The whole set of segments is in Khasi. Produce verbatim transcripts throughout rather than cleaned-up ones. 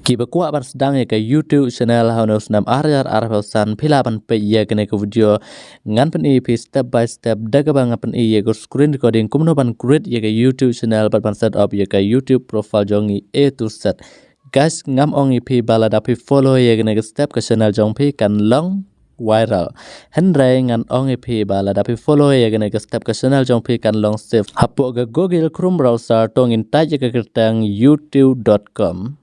Kiba kwah ban sdang ïa ka YouTube channel ha u snem ar hajar arphew san, phi lah ban peit ïa kane ka video. Ngan pyni ïa phi step by step da kaba nga pyni ïa ka screen recording kumno ban create ïa ka YouTube channel bad ban set up ïa ka YouTube profile jong ngi A to Z. Guys, ngam ong ïa phi ba lada phi follow ïa kane ka step ka channel jong phi kan long viral. Hynrei ngan ong ïa phi ba lada phi follow ïa kane ka step ka channel jong phi kan long safe. Hapoh ka Google Chrome browser to ngin type ïa ka kyrteng youtube dot com.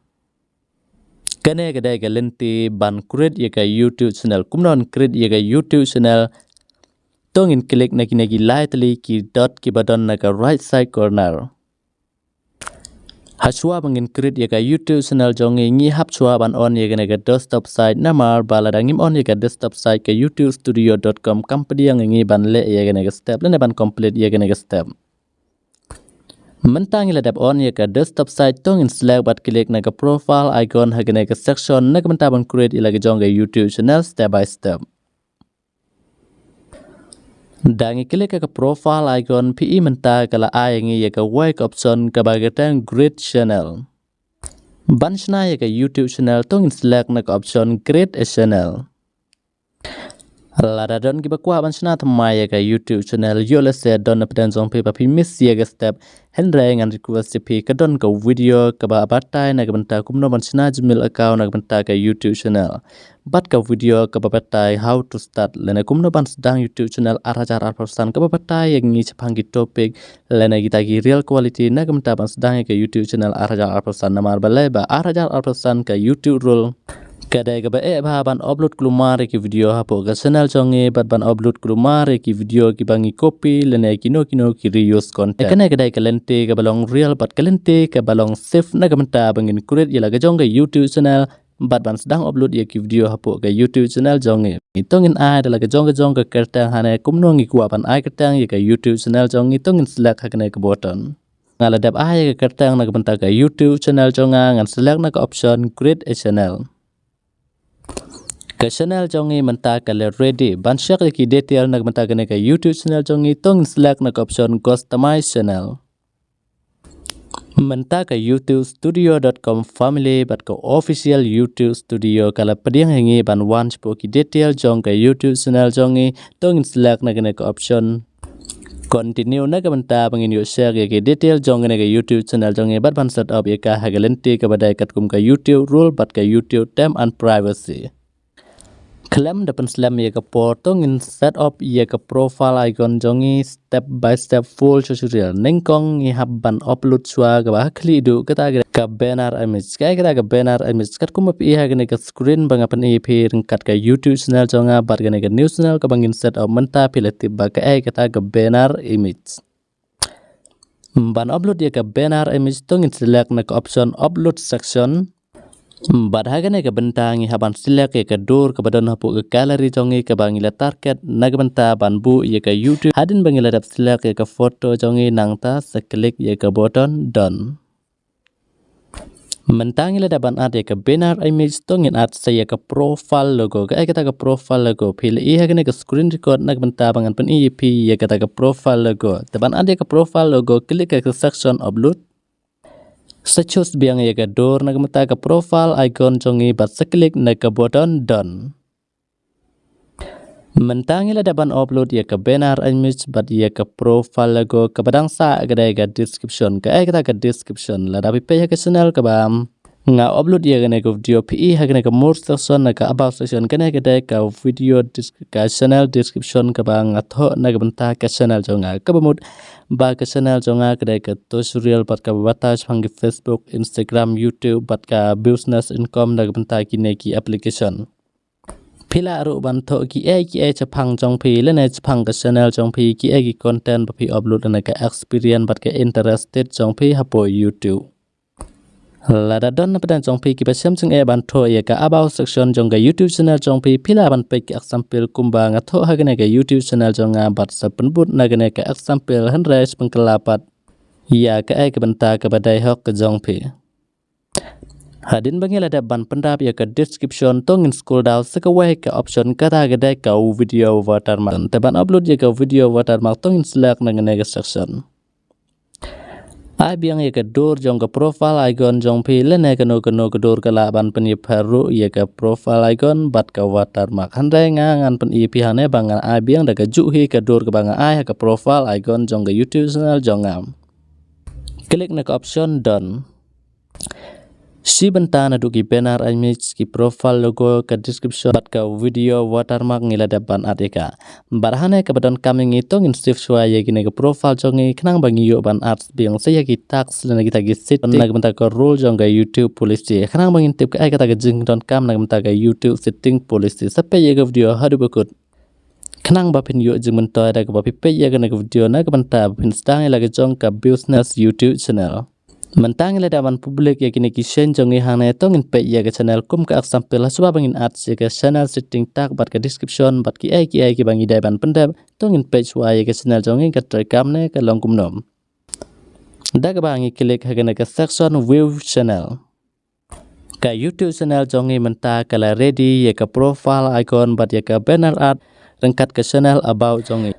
Kane ka dei ka lynti ban create ïa ka YouTube channel. Kumno ban create ïa ka YouTube channel? To ngin click na kine ki lai tylli ki dot kiba don na ka right side corner. Hashwa ba ngin create ïa ka YouTube channel jong ngi, ngi hap shwa ban on ïa kane ka desktop site, namar ba lada ngim on ïa ka desktop site ka youtube studio dot com kam pdiang ïa ngi ban leh ïa kane ka step lane ban complete ïa kane ka step. Mynta ngi la dep on ïa ka desktop site, to ngin select bad click na ka profile icon ha kane ka section na ka bynta ban create ïa la ka jong ka YouTube channel step by step. Da ngi click ïa ka profile icon, phi i mynta ka la ai ïa ngi ïa kawei ka option kaba kyrteng create channel. Ban shna ïa ka YouTube channel to ngin select na ka option create a channel. Lada don kiba kwah ban shna thymmai ïa ka YouTube channel, ïoh lehse don na pdeng jong phi ba phi miss ïa ka step. Hynrei ngan request ïa phi, ka don ka video kaba batai na ka bynta kumno ban shna Gmail account na ka bynta ka YouTube channel. Bad ka video kaba batai how to start lane kumno ban sdang YouTube channel ar hajar arphew san kaba batai ïa ngi shaphang ki topic lane kita ki real quality na ka bynta ban sdang ïa ka YouTube channel ar hajar arphew san, namar balei ba ar hajar arphew san ka YouTube rule ka dei kaba eh bha ban upload kulmar ïa ki video hapoh ka channel jong ngi bad ban upload kulmar ïa ki video kiba ngi copy lane kino kino ki reuse content. Kane ka dei ka lynti kaba long real bad ka lynti kaba long safe na ka bynta ba ngin create ïa la ka jong ka YouTube channel bad ban sdang upload ïa ki video hapoh ka YouTube channel jong ngi. Ngi to ngin ai da la ka jong ka jong ka kyrteng, hane kumno ngi kwah ban ai kyrteng ïa ka YouTube channel jong ngi, to ngin select ha kane ka button. Nga la dep ai ïa ka kyrteng na ka bynta ka YouTube channel jong nga, ngan select na ka option create a channel. Ka channel jong ngi mynta ka la ready. Ban check ïa ki detail na ka bynta kane ka YouTube channel jong ngi, to ngin select na ka option customize channel. Mynta ka youtube studio dot com family bad ka official YouTube studio ka la pdiang ïa ngi ban wan shapoh ki detail jong ka YouTube channel jong ngi, to ngin select na kane ka option continue na ka bynta ba ngin ïoh check ïa ki detail jong kane ka YouTube channel jong ngi bad ban set up ïa ka ha ka lynti kaba dei katkum ka YouTube rule bad ka YouTube term and privacy. Khlem da pynslem ïa ka por, to ngin set up ïa ka profile icon jong ngi step by step full tutorial. Nyngkong ngi hap ban upload shwa kaba ha khlieh duh kata ka banner image. Kaei kata ka banner image? Katkum ba phi i ha kane ka screen ba nga pyni ïa phi ryngkat ka YouTube channel jong nga bad kane ka new channel kaba ngin set up mynta, phi la tip ba kaei kata ka banner image. Ban upload ïa ka banner image, to ngin select na ka option upload section. Bad ha kane ka bynta ngi hap ban select ïa ka dur kaba don hapoh ka gallery jong ngi kaba ngi la target na ka bynta ban buh ïa ka YouTube. Hadien ba ngi la dep select ïa ka photo jong ngi, nangta sa click ïa ka button done. Mynta ngi la dep ban add ïa ka banner image, to ngin add sa ïa ka profile logo. Kaei kata ka profile logo? Phi la i ha kane ka screen record na ka bynta ba ngan pyni ïa phi ïa kata ka profile logo. Te ban add ïa ka profile logo, click ïa ka section upload. Sa choose biang ïa ka dur na ka bynta ka profile icon jong ngi bad sa click na ka button done. Mynta ngi la dep ban upload ïa ka banner image bad ïa ka profile logo. Kaba dang sah ka dei ka description. Kaei kata ka description? Lada phi peit ha ka channel kaba nga upload ïa kane ka video, phi i ha kane ka more section na ka about section, kane ka dei ka video dis-, ka channel description kaba nga thoh na ka bynta ka channel jong nga. Kaba mut ba ka channel jong nga ka dei ka tutorial bad kaba batai shaphang ki Facebook, Instagram, YouTube bad ka business income na ka bynta kine ki application. Phi lah ruh ban thoh kiei kiei shaphang jong phi lane shaphang ka channel jong phi, kiei ki content ba phi upload lane ka experience bad ka interested jong phi hapoh YouTube. Lada don na pdeng jong phi kiba shem jingeh ban thoh ïa ka about section jong ka YouTube channel jong phi, phi lah ban peit ka example kumba nga thoh ha kane ka YouTube channel jong nga bad sa pynbud na kane ka example, hynrei sa pynkylla pat ïa kaei ka bynta kaba dei hok ka jong phi. Hadien ba ngi la dep ban pyndap ïa ka description, to ngin scroll down sa kawei ka option, kata ka dei ka video watermark. Te ban upload ïa ka video watermark, to ngin select na kane ka section. Ai biang ïa ka dur jong ka profile icon jong phi lane kano kano ka dur ka lah ban pynïapher ruh ïa ka profile icon bad ka watermark. Hynrei nga ngan pyni ïa phi hangne ba ngan ai biang da ka juh hi ka dur kaba nga ai ha ka profile icon jong ka YouTube channel jong nga. Klik na ka option done. Shi bynta naduh ki banner image, ki profile logo, ka description bad ka video watermark ngi la dep ban add ïa ka. Bad hangne kaba donkam ïa ngi to ngin save shuwa ïa kine ki profile jong ngi khnang ba ngi ïoh ban add biang sa ïa ki tags lane kita ki setting na ka bynta ka rule jong ka YouTube policy. Khnang ba ngin tip kaei kata ka jingdonkam na ka bynta ka YouTube setting policy. Sa peit ïa ka video haduh ba kut khnang ba phin ïoh jingmyntoi da kaba phi peit ïa kane ka video na ka bynta ba phin sdang ïa la ka jong ka business YouTube channel. Mynta ngi la dep ban public ïa kine ki seiñ jong ngi hangne to ngin peit ïa ka channel kum ka example ha shuwa ba ngin add ïa ka channel setting tag bad ka description bad kiei kiei kiba ngi dei ban pyndep to ngin peit shuwa ïa ka channel jong ngi ka treikam ne ka long kumno. Da kaba ngi klik ha kane ka section view channel. Ka YouTube channel jong ngi mynta ka la ready ïa ka profile icon bad ïa ka banner art ryngkat ka channel about jong ngi.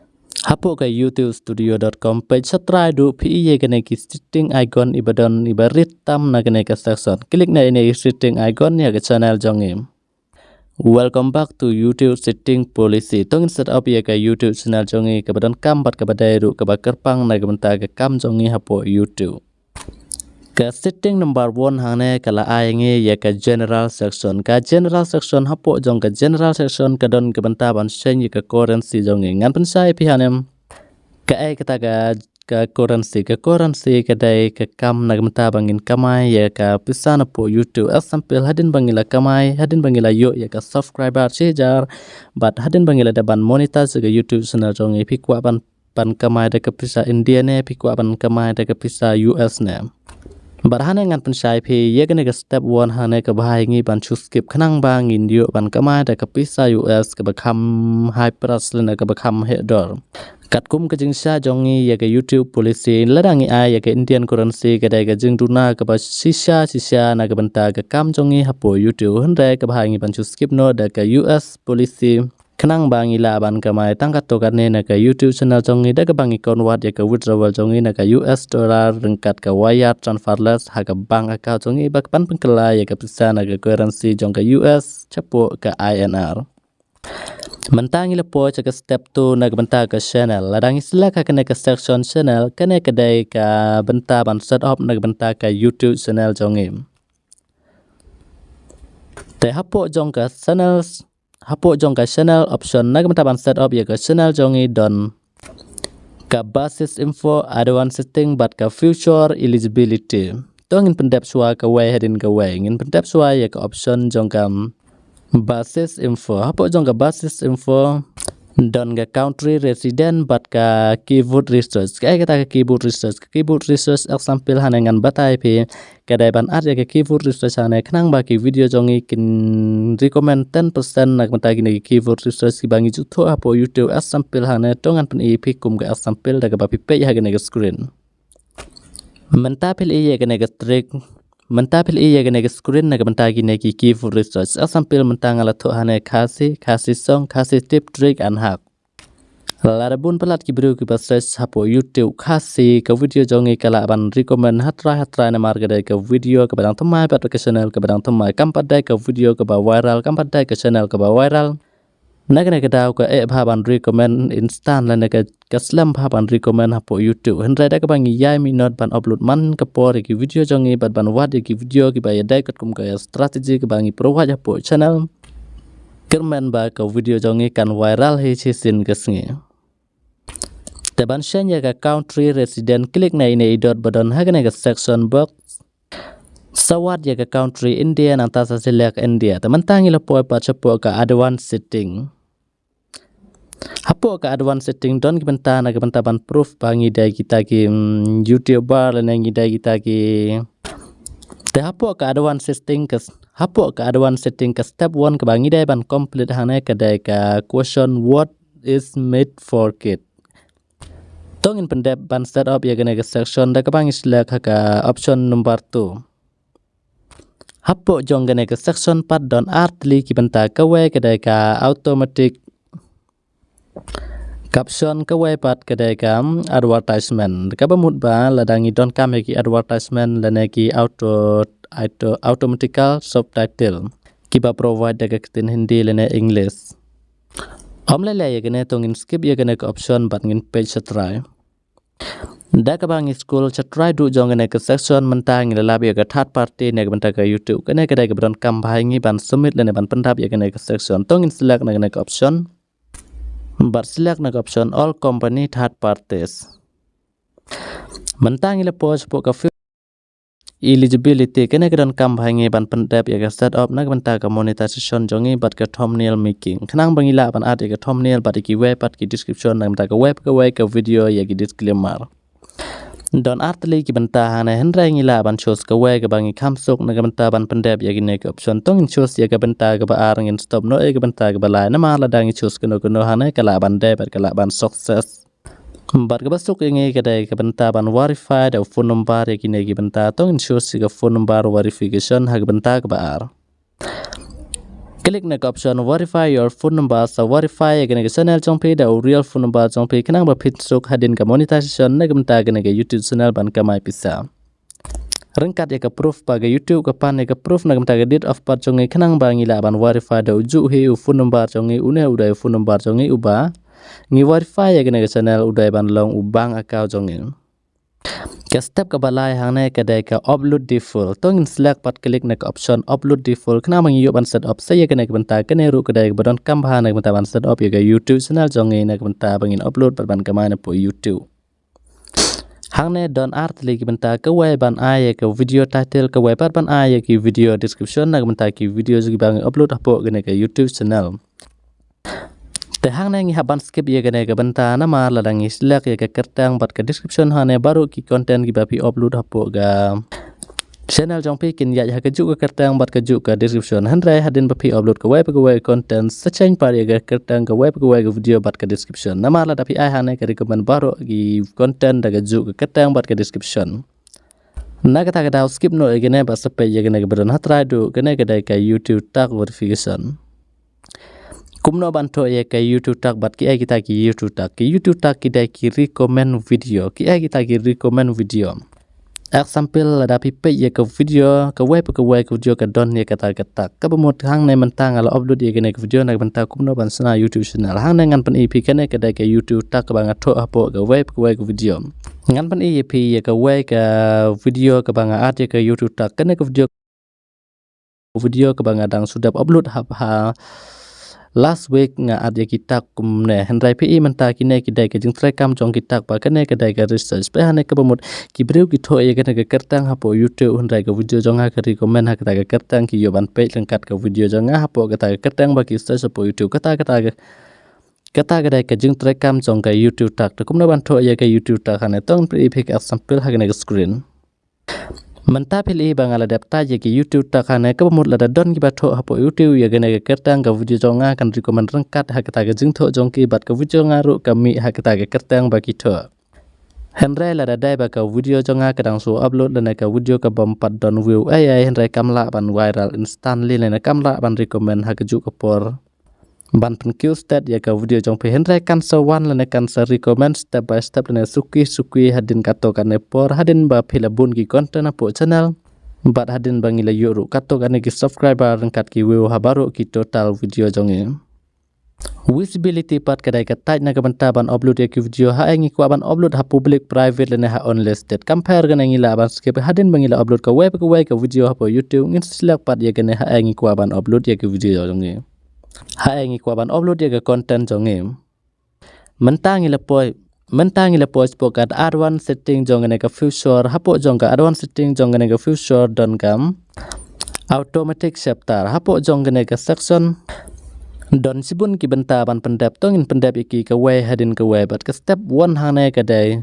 Hapoh ka youtube studio dot com peit sa trai duh phi ïa kane ki setting icon iba don iba rit tam na kane ka section. Klik na ine i setting icon ïa ka channel jong ngi. Welcome back to YouTube setting policy. To ngin set up ïa ka YouTube channel jong ngi kaba donkam bad kaba dei ruh kaba kyrpang na ka bynta ka kam jong ngi hapoh YouTube. Ka setting number one hangne ka la ai ngi ïa ka general section. Ka general section hapoh jong ka general section ka don ka bynta ban seiñ ïa ka currency jong ngi. Ngan pynshai phi hangne kaei kata ka ka currency. Ka currency ka dei ka kam na ka bynta ba ngin kamai ïa ka pisa napoh YouTube. Example hadien ba ngi la kamai, hadien ba ngi la ïoh ïa ka subscriber shi hajar bad hadien ba ngi la dep ban monetize ïa ka YouTube channel jong ngi phi kwah ban ban kamai da ka pisa India ne phi kwah ban kamai da ka pisa U S ne. Bad hangne ngan pynshai phi ïa kane ka step one hangne kaba hap ïa ngi ban shu skip khnang ba ngin ïoh ban kamai da ka pisa U S kaba kham high price lane kaba kham heh dor. Katkum ka jingshah jong ngi ïa ka YouTube policy lada ngi ai ïa ka Indian currency ka dei ka jingduna kaba shisha shisha na ka bynta ka kam jong ngi hapoh YouTube hynrei kaba hap ïa ngi ban shu skip noh da ka U S policy. Khnang ba ngi lah ban kamai tang katto katne na ka YouTube channel jong ngi da kaba ngi convert ïa ka withdrawal jong ngi na ka U S dollar ryngkat ka wire transferless ha ka bank account jong ngi ba ka ban pynkylla ïa ka pisa na ka currency jong ka U S chapoh ka I N R. Mynta ngi la poi sha ka step two na ka bynta ka channel. Lada ngi select ha kane ka section channel kane ka dei ka bynta ban set up na ka bynta ka YouTube channel jong ngi. Te hapoh jong ka channels hapoh jong ka channel option na ka bynta ban set up ïa ka channel jong ngi don ka basis info, advanced setting bad ka future eligibility. To ngin pyndep shuwa kawei hadien kawei. Ngin pyndep shuwa ïa ka option jong ka basis info. Hapoh jong ka basis info don ka country resident bad ka keyword research. Kaei kata ka keyword research? Ka keyword research example hangne ngan batai phi ka dei ban add ïa ka keyword research hangne khnang ba ki video jong ngi kin recommend ten percent na ka bynta kine ki keyword research kiba ngi ju thoh hapoh YouTube. Example hangne to ngan pyni ïa phi kum ka example da kaba phi peit ha kane ka screen. Mynta phi la ïohi ïa kane ka trick. Mynta phi la ïohi ïa kane ka screen na ka bynta kine ki keyword research. Example mynta nga la thoh hangne Khasi, Khasi song, Khasi tip, trick and hack. Lada bun palat ki briew kiba search hapoh YouTube Khasi ka video jong ngi ka lah ban recommend hatrai hatrai namar ka dei ka video kaba dang thymmai bad ka channel kaba dang thymmai kam pat dei ka video kaba viral kam pat dei ka channel kaba viral. Na kane ka daw ka eh bha ban recommend instant lane ka ka slem bha ban recommend hapoh YouTube. Hynrei da kaba ngi ïai minot ban upload man ka por ïa ki video jong ngi bad ban wad ïa ki video kiba ïadei katkum ka strategy kaba ngi provide hapoh channel. Kyrmen ba ka video jong ngi kan viral hi shisien ka sngi. Te ban seiñ ïa ka country resident klik na ine i dot ba don ha kane ka section box. Sa wad ïa ka country India nangta sa select India. Te mynta ngi la poi pat shapoh ka advanced setting. Hapoh ka advanced setting don ki bynta na ki bynta ban proof ba ngi dei kita ki mm, YouTuber lane ngi dei kita ki. Te hapoh ka advanced setting ka hapoh ka advanced setting ka step one kaba ngi dei ban complete hangne ka dei ka question what is made for kid. To ngin pyndep ban set up ïa kane ka section da kaba ngi select ha ka option number two. Hapoh jong kane ka section pat don ar tylli ki bynta kawei ka dei ka automatic Caption kawei pat ka dei ka advertisement. Kaba mut ba lada ngi donkam ïa ki advertisement lane ki auto, auto, automatical subtitle kiba provide da ka ktien Hindi lane English. Ym lei lei ïa kane, to ngin skip ïa kane ka option bad ngin peit sha trai. Da kaba ngi scroll sha trai duh jong kane ka section, mynta ngi la lap ïa ka third party na ka bynta ka YouTube. Kane ka dei kaba donkam bha ïa ngi ban submit lane ban pyndap ïa kane ka section. To ngin select na kane ka option. Bad select na ka option all company third parties. Mynta ngi la poi shapoh ka field eligibility, kane ka donkam bha ïa ngi ban pyndep ïa ka set up na ka bynta ka monetization jong ngi bad ka thumbnail making. Khnang ba ngi lah ban add ïa ka thumbnail bad ïa kiwei pat ki description na ka bynta kawei pa kawei ka video ïa ki disclaimer. Don ar tylli ki bynta hangne, hynrei ngi lah ban choose kawei kaba ngi kham suk na ka bynta ban pyndep ïa kine ki option. To ngin choose ïa ka bynta kaba ar, ngin stop noh ïa ka bynta kaba lai, namar lada ngi choose kano kano hangne ka lah ban dei bad ka lah ban success. Bad kaba suk ïa ngi ka dei ka bynta ban verify da u phone number, ïa kine ki bynta to ngin choose ïa ka phone number verification ha ka bynta kaba ar. Click na ka option verify your phone number, sa verify ïa kane ka channel jong phi da u real phone number jong phi khnang ba phin suk hadien ka monetization na ka bynta kane ka YouTube channel ban kamai pisa. Ryngkat ïa ka proof ba ka YouTube ka pan ïa ka proof na ka bynta ka date of birth jong ngi khnang ba ngi lah ban verify da u juh hi u phone number jong ngi, une u dei u phone number jong ngi uba ngi verify ïa kane ka channel u dei ban long u bank account jong ngi. Ka step kaba lai hangne ka dei ka upload default. To ngin select bad click na ka option upload default khnang ba ngi ïoh ban set up sa ïa kane ka bynta. Kane ruh ka dei kaba donkam bha na ka bynta ban set up ïa ka YouTube channel jong ngi na ka bynta ba ngin upload bad ban kamai na poh YouTube. Hangne don ar tylli ki bynta, kawei ban ai ïa ka video title, kawei pat ban ai ïa ki video description na ka bynta ki video jong kiba ngi upload hapoh kane ka YouTube channel. Te hangne ngi hap ban skip ïa kane ka bynta namar lada ngi select ïa ka kyrteng bad ka description hangne baroh ki content kiba phi upload hapoh ka channel jong phi kin ïaid ha kajuh ka kyrteng bad kajuh ka description. Hynrei hadien ba phi upload kawei pa kawei content, sa change pat ïa ka kyrteng kawei pa kawei ka video bad ka description. Namar lada phi ai hangne ka recommend baroh ki content da kajuh ka kyrteng bad ka description. Na kata ka daw skip noh ïa kane bad sa peit ïa kane kaba don ha trai duh, kane ka dei ka YouTube tag verification. Kumno ban thoh ïa ka YouTube tag bad kiei kita ki YouTube tag. Ki YouTube tag ki dei ki recommend video. Kiei kita ki recommend video. Example, lada phi peit ïa ka video, kawei pa kawei ka video ka don ïa kata ka tag. Kaba mut hangne mynta nga la upload ïa kane ka video na ka bynta kumno ban shna YouTube channel. Hangne ngan pyni ïa phi kane ka dei ka YouTube tag kaba nga thoh hapoh kawei pa kawei ka video. Ngan pyni ïa phi ïa kawei ka video kaba nga add ïa ka YouTube tag. Kane ka video video kaba nga dang shu dep upload ha, ha last week nga add ïa ki tag kumne. Hynrei phi i mynta kine ki dei ka jingtrei kam jong ki tag ba kane ka dei ka research. Peit hangne kaba mut ki briew ki thoh ïa kane ka kyrteng hapoh YouTube, hynrei ka video jong nga ka recommend ha kata ka kyrteng, ki ïoh ban peit ryngkat ka video jong nga hapoh kata ka kyrteng ba ki search hapoh YouTube. Kata kata ka kata ka dei ka jingtrei kam jong ka YouTube tag. Te kumno ban thoh ïa ka YouTube tag hangne, to ngin pyni ïa phi ka example ha kane ka screen. Mynta phi i ba nga la dep type ïa ki YouTube tag hangne, kaba mut lada don kiba thoh hapoh YouTube ïa kane ka kyrteng, ka video jong nga kan recommend ryngkat ha kata ka jingthoh jong ki bad ka video jong nga ruh ka mih ha kata ka kyrteng ba ki thoh. Hynrei lada dei ba ka video jong nga ka dang shu upload lane ka video ka bym pat don view ei ei, hynrei kam lah ban viral instantly lane kam lah ban recommend ha kajuh ka por ban pynkiew stet ïa ka video jong phi, hynrei kan sa wan lane kan sa recommend step by step lane suki suki hadien katto katne por, hadien ba phi la bun ki content hapoh channel bad hadien ba ngi la ïoh ruh katto katne ki subscriber ryngkat ki view ha baroh ki total video jong ngi. Visibility pat ka dei ka tag na ka bynta ban upload ïa ki video, haei ngi kwah ban upload ha public, private lane ha unlisted. Kam pher kane ngi lah ban skip, hadien ba ngi la upload kawei pa kawei ka video hapoh YouTube, ngin select pat ïa kane haei ngi kwah ban upload ïa ki video jong ngi. Haei ngi kwah ban upload ïa ka content jong ngi. Mynta ngi la poi, mynta ngi la poi shapoh ka advanced setting jong kane ka feature, hapoh jong ka advanced setting jong kane ka feature don ka automatic shifter. Hapoh jong kane ka section don shibun ki bynta ban pyndep, to ngin pyndep ïa ki kawei hadien kawei bad ka step one hangne ka dei.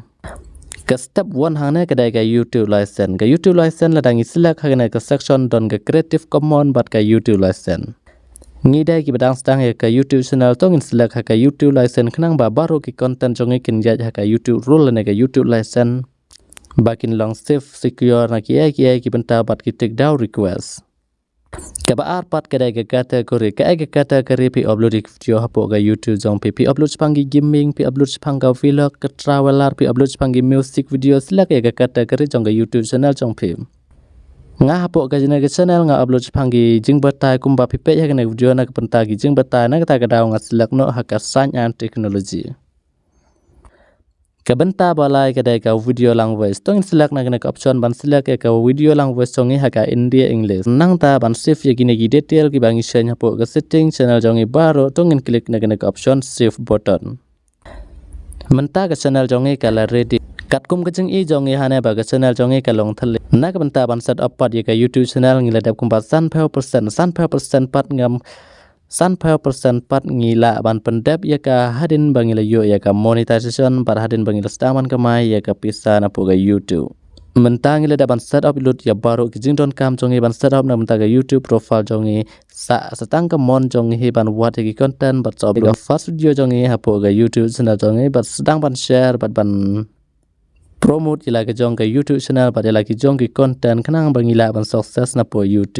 Ka step one hangne ka dei ka YouTube license. Ka YouTube license lada ngi select ha kane ka section don ka Creative Commons bad ka YouTube license. Ngi dei kiba dang sdang ïa ka YouTube channel, to ngin select ha ka YouTube license khnang ba baroh ki content jong ngi kin ïaid ha ka YouTube rule lane ka YouTube license ba kin long safe, secure na kiei kiei ki bynta bad ki tick da u request. Kaba ar pat ka dei ka category. Kaei ka category phi upload ïa ki video hapoh ka YouTube jong phi? Phi upload shaphang ki gaming, phi upload shaphang ka vlog, ka traveler, phi upload shaphang ki music video, select ïa ka category jong ka YouTube channel jong phi. Nga hapoh kane ka channel nga upload shaphang ki jingbatai, kumba phi peit ha kane ka video na ka bynta ki jingbatai, na kata ka daw nga select noh ha ka science and technology. Ka bynta ba lai ka dei ka video language. To ngin select na kane ka option ban select ïa ka video language jong ngi ha ka Hindi, English. Nangta ban save ïa kine ki detail kiba ngi shim hapoh ka setting channel jong ngi baroh, to ngin click na kane ka option save button. Mynta ka channel jong ngi ka la ready. Katkum ka jingïohi jong ngi hangne ba ka channel jong ngi ka long thylliej. Na ka bynta ban set up pat ïa ka YouTube channel ngi la dep kumba sanphew percent, sanphew percent pat ngam, sanphew percent pat ngi lah ban pyndep ïa ka hadien ba ngi la ïoh ïa ka monetization, bad hadien ba ngi la sdang ban kamai ïa ka pisa napoh ka YouTube. Mynta ngi la dep ban set up lut ïa baroh ki jingdonkam jong ngi ban set up na ka bynta ka YouTube profile jong ngi. Sa, sa tang ka mon jong ngi hi ban wad ïa ki content bad sa upload ka first video jong ngi hapoh ka YouTube channel jong ngi, bad sdang ban share bad ban promote ïa la ka jong ka YouTube channel bad ïa la ki jong ki content khnang ba ngi lah ban success napoh YouTube.